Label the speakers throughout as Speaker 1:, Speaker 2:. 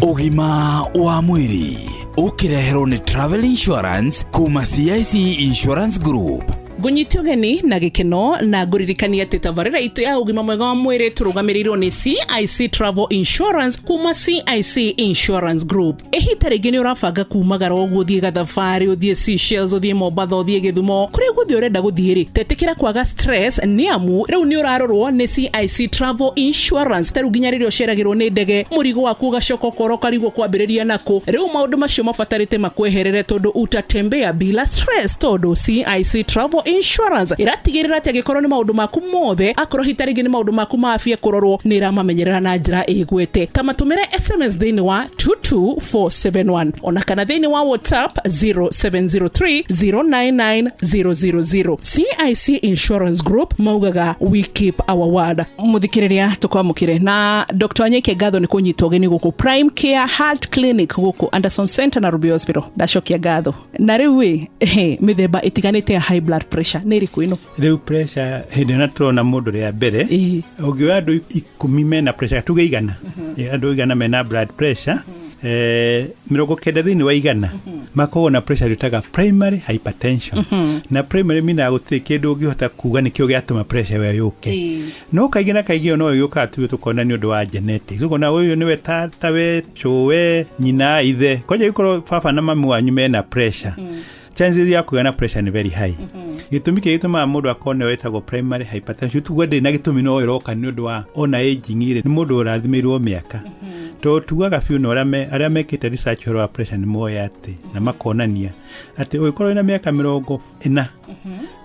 Speaker 1: Ũgima wa mwĩrĩ ũkĩreherwo nĩ Travel Insurance kuma CIC Insurance Group.
Speaker 2: Ngũnyita ũgeni na gĩkeno na ngũririkania atĩ tabarĩra itũ ya ũgima mwega wa mwĩrĩ tũrũgamĩrĩirwo nĩ CIC Travel Insurance kuma CIC Insurance Group. Ihinda rĩngĩ nĩ ũrabanga kumagara ũguo ũthiĩ gathabarĩ, ũthiĩ Seychelles, ũthiĩ Mombatha, ũthiĩ Gĩthumo, kũrĩa guothe ũrenda gũthiĩ rĩ, tetĩkĩra kwaga stress nĩ amu rĩu nĩ ũrarorwo nĩ CIC Travel Insurance. Ta rĩu nginya rĩrĩa ũceragĩrwo nĩ ndege, mũrigo waku ũgacoka ũkora ũkarigwo kwambĩrĩria nakũ. Rĩu maũndũ macio mabatarĩte makweherere tondũ utatembea bila stress, tondũ CIC Travel Insurance ĩratigĩrĩra atĩ angĩkorwo nĩ maũndũ maku mothe, akorwo hita rĩngĩ nĩ maũndũ maku ma afya kũrorwo, nĩ ĩramamenyerera na njĩra ĩgwete. Ta matũmĩre SMS thĩinĩ wa 22471 ona kana thĩinĩ wa WhatsApp 0703 099 000. CIC Insurance Group maugaga, "We keep our word." Mũthikĩrĩria, tũkwamũkĩre na Dr. Wanyoike ngatho nĩ kũnyita ũgeni gũkũ Prime Care Heart Clinic gũkũ Anderson Center na Ruby Hospital. Ndacokia ngatho. Na rĩu ĩ mĩthemba ĩtiganĩte ya high blood pressure nĩ ĩrĩkũ ĩno?
Speaker 3: Rĩu pressure, hĩndĩ ĩno tũrona mũndũ rĩa mbere, ũngĩoya andũ 10 mena pressure, tuge 100, andũ 100 mena blood pressure, 90 thĩinĩ wa 100 makoragwo na pressure ĩtaga primary hypertension. Na primary minaga gũtirĩ kĩndũ ũngĩhota kuga nĩkĩo gĩatũma pressure ĩyo yũke. No kaingĩ na kaingĩ ĩyo no ĩgĩũkaga tuge tũkona nĩ ũndũ wa genetics, tũkona ũyũ nĩwe tata, we cũwe, nyina, ithe. Kwanja gĩkorwo baba na mami wanyu mena pressure, chances ya kũgĩa na pressure nĩ very high. Gĩtũmi kĩrĩa gĩtũmaga mũndũ akorwo nĩwe wĩtagwo primary hypertension, tuge ndĩrĩ na gĩtũmi, no ĩroka nĩ ũndũ wa ona aging rĩ, nĩ mũndũ ũrathimĩirwo mĩaka, tondũ tugaga biũ na arĩa mekĩte research ũhoro wa pressure nĩ moĩ atĩ na makonania atĩ ũngĩkorwo wĩna mĩaka 40,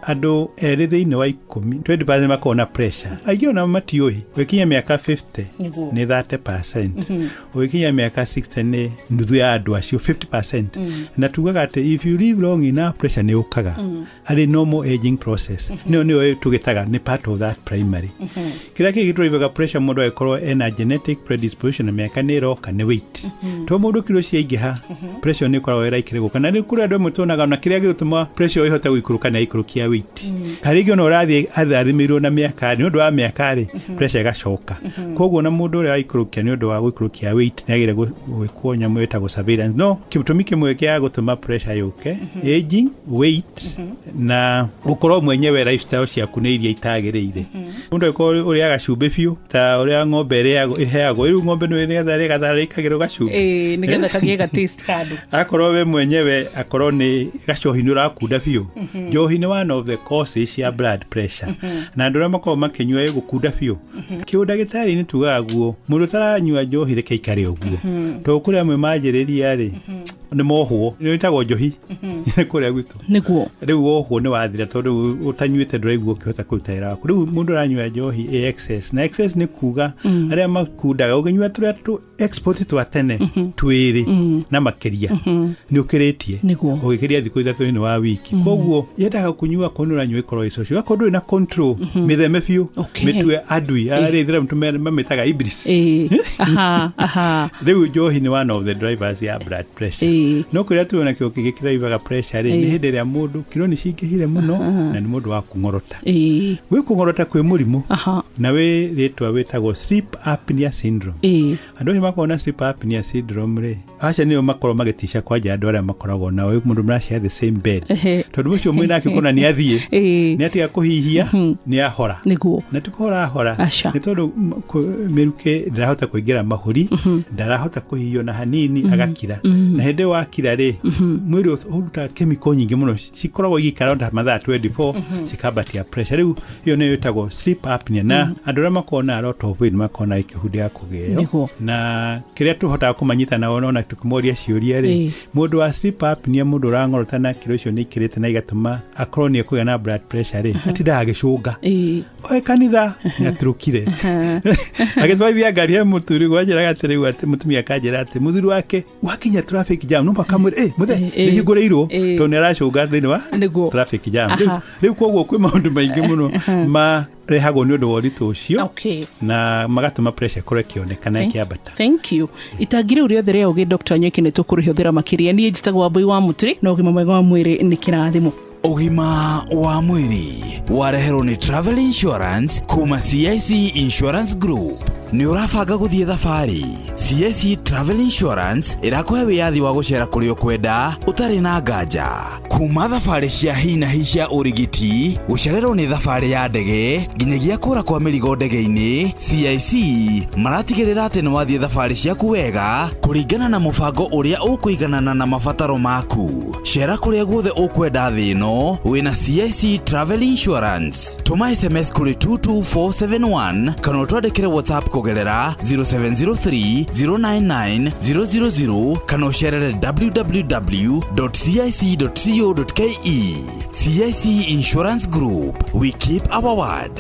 Speaker 3: andũ erĩ thĩinĩ wa 10, 20%, makoragwo na pressure. Aingĩ ona matiũĩ. Ũgĩkinya mĩaka 50, nĩ 30%. Ũgĩkinya mĩaka 60, nĩ nuthu ya andũ acio, 50%. Na tugaga atĩ if you live long enough, pressure nĩ ũkaga arĩ normal aging process. Nĩyo tũgĩtaga nĩ part of that primary. Kĩrĩa kĩngĩ tũrivaga pressure mũndũ agĩkorwo ena genetic predisposition na mĩaka nĩ ĩroka nĩ weight, to mũndũ kiro ciaingĩha, pressure nĩ ĩkoragwo ĩraikĩre gũka. Na nĩ kũrĩ andũ amwe tuonaga ona kĩrĩa gĩgũtũma pressure ĩhote gũikũrũka nĩ aikũrũkia weight. Karĩngĩ ona ũrathiĩ athathimĩirwo na mĩaka, nĩ ũndũ wa mĩaka rĩ, pressure ĩgacoka. Koguo na mũndũ ũrĩa waikũrũkia nĩ ũndũ wa gũikũrũkia weight nĩ agĩrĩire gwĩkwo nyamũ ĩtagwo surveillance. No gĩtũmi kĩmwe kĩa gũtũma pressure yũke, aging, weight, na gũkorwo mwenyewe lifestyle ciaku nĩ iria itagĩrĩire. Mũndũ angĩkorwo ũrĩaga cumbĩ biũ ta ũrĩa ng'ombe ĩrĩagwo ĩheagwo, rĩu ng'ombe nĩ nĩgetha rĩgatha rĩkagĩrwo gacumbĩ.
Speaker 2: Ĩĩ, nĩgetha kagĩe ga taste kandũ.
Speaker 3: Akorwo we mwenyewe akorwo nĩ gacohi nĩ ũrakunda biũ, njohi nĩ one of the causes cia blood pressure, na andũ arĩa makoragwo makĩnyua ĩgũkunda biũ. Kĩũndagĩtarĩ-inĩ tugaga guo mũndũ ũtaranyua njohi reke ikare ũguo, tondũ kũrĩ amwe manjĩrĩria rĩ, nĩ mohwo, nĩ ĩtagwo njohi kũrĩa gwitũ. Rĩu wohwo nĩ wathira, tondũ ũtanyuĩte ndũraigua ũkĩhota kũruta wĩra waku. Rĩu mũndũ ũranyua njohi ĩ excess, na excess nĩ kuga arĩa makundaga, ũngĩnyua tũrĩa tũ export twa tene twĩrĩ na makĩria nĩ ũkĩrĩtie ũgĩkĩria thikũ 3 thĩinĩ wa wiki. Koguo yendaga kũnyua korwo nĩ ũranyua ĩkorwo ĩ social, akorwo ndũrĩ na control, mĩtheme biũ. Mĩtue adui arĩa ithĩramu mamĩtaga iblis.
Speaker 2: Ĩĩ, aha aha
Speaker 3: Rĩu njohi nĩ one of the drivers ya blood pressure. No kũrĩa tuona kĩo kĩngĩ kĩraivaga pressure rĩ, nĩ hĩndĩ ĩrĩa mũndũ kiro nĩ cingĩhire mũno na nĩ mũndũ wa kũng'orota. Gwĩ kũng'orota kwĩ mũrimũ na wĩ rĩtwa wĩtagwo sleep apnea syndrome. Andũ acio makoragwo na sleep apnea syndrome rĩ, acio nĩo makoragwo magĩtica kwanja andũ arĩa makoragwo nao, mũndũ mara the same bed, tondũ ũcio mwĩ nake kũna nĩ athiĩ, nĩ atiga kũhihia, nĩ ahora. Na ti kũhora ahora, nĩ tondũ mĩrukĩ ndarahota kũingĩra mahũri, ndarahota kũhihia ona hanini, agakira. Na hĩndĩ ĩyo wakira rĩ, mwĩrĩ ũrutaga chemical nyingĩ mũno cikoragwo igĩikara ta mathaa 24, cikambatia pressure. Rĩu ĩyo nĩyo ĩtagwo sleep apnea, na andũ arĩa makoragwo na a lot of weight makoragwo na kĩhundi ya kũgĩa ĩyo. Na kĩrĩa tũhotaga kũmanyita nao ona tũkĩmoria ciũria rĩ, mũndũ wa sleep apnea, mũndũ ũrang'orota na kiro icio nĩ ikĩrĩte na igatũma akorwo nĩ ekũgĩa na blood pressure rĩ, atindaga agĩcũnga. Oe kanitha nĩ aturũkire agĩtwarithia ngari he mũturi gwanjĩraga atĩ rĩu atĩ mũtumia akanjĩra atĩ mũthuri wake wakinya traffic jam no mũhaka mwĩre, "Ĩ mũthe, nĩ hingũrĩirwo," tondũ nĩ aracũnga thĩinĩ wa traffic jam. Rĩu koguo kwĩ maũndũ maingĩ mũno marehagwo nĩ ũndũ wa ũritũ ũcio na magatũma pressure ĩkorwo ĩkĩonekana ĩkĩambata.
Speaker 2: Thank you. Itangi rĩu rĩothe rĩa ũgĩ, Dr. Nyoike, nĩ tũkũrĩhũthĩra makĩria. Niĩ njĩtagwo Wambui wa Mũturi, na ũgima mwega wa mwĩrĩ nĩ kĩrathimo.
Speaker 1: Ũgima wa mwĩrĩ wareherwo nĩ Travel Insurance kuma CIC Insurance Group. Nĩ ũrabanga gũthiĩ thabarĩ? CIC Travel Insurance ĩrakũhe wĩyathi wa gũcera kũrĩa ũkwenda ũtarĩ na nganja. Kuma thabarĩ cia hi na hi cia ũrigiti, gũcererwo nĩ thabarĩ ya ndege nginyagia kũra kwa mĩrigo ndege-inĩ, CIC maratigĩrĩra atĩ nĩ wathiĩ thabarĩ ciaku wega kũringana na mũbango ũrĩa ũkũiganana na mabataro maku. Cera kũrĩa guothe ũkwenda thĩ ĩno wĩna CIC Travel Insurance. Tũma SMS kũrĩ 22471 kana ũtwandĩkĩre WhatsApp kũgerera 0703 099 000 kana ũcerere www.cic.co.ke. CIC Insurance Group, we keep our word.